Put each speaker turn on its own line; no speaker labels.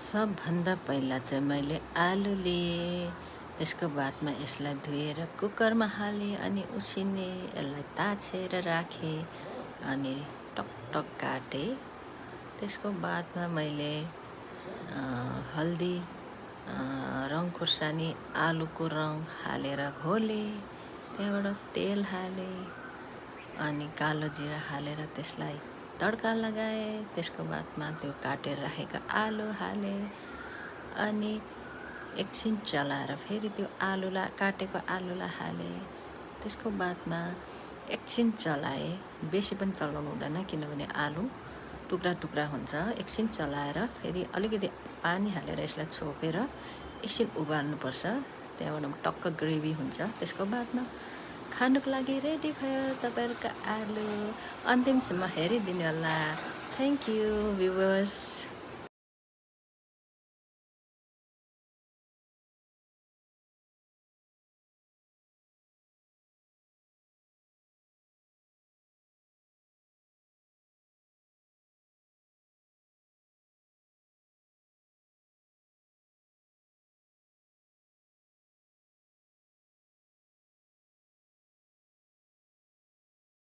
सबभन्दा पहिला चाहिँ मैले आलु लिएँ, त्यसको बादमा यसलाई धोएर कुकरमा हालेँ अनि उसिनेँ, यसलाई ताछेर राखेँ अनि टकटक काटेँ। त्यसको बादमा मैले हल्दी, रङ खुर्सानी, आलुको रङ हालेर घोलेँ। त्यहाँबाट तेल हालेँ अनि कालो जिरा हालेर त्यसलाई तड्का लगाएँ। त्यसको बादमा त्यो काटेर राखेका आलु हालेँ अनि एकछिन चलाएर फेरि त्यो काटेको आलुलाई हालेँ। त्यसको बादमा एकछिन चलाएँ, बेसी पनि चलाउनु हुँदैन किनभने आलु टुक्रा टुक्रा हुन्छ। एकछिन चलाएर फेरि अलिकति पानी हालेर यसलाई छोपेर एकछिन उबाल्नुपर्छ। त्यहाँबाट टक्क ग्रेभी हुन्छ। त्यसको बादमा खानुको लागि रेडी भयो तपाईँहरूको आलु। अन्तिमसम्म हेरिदिनु होला। Thank you viewers.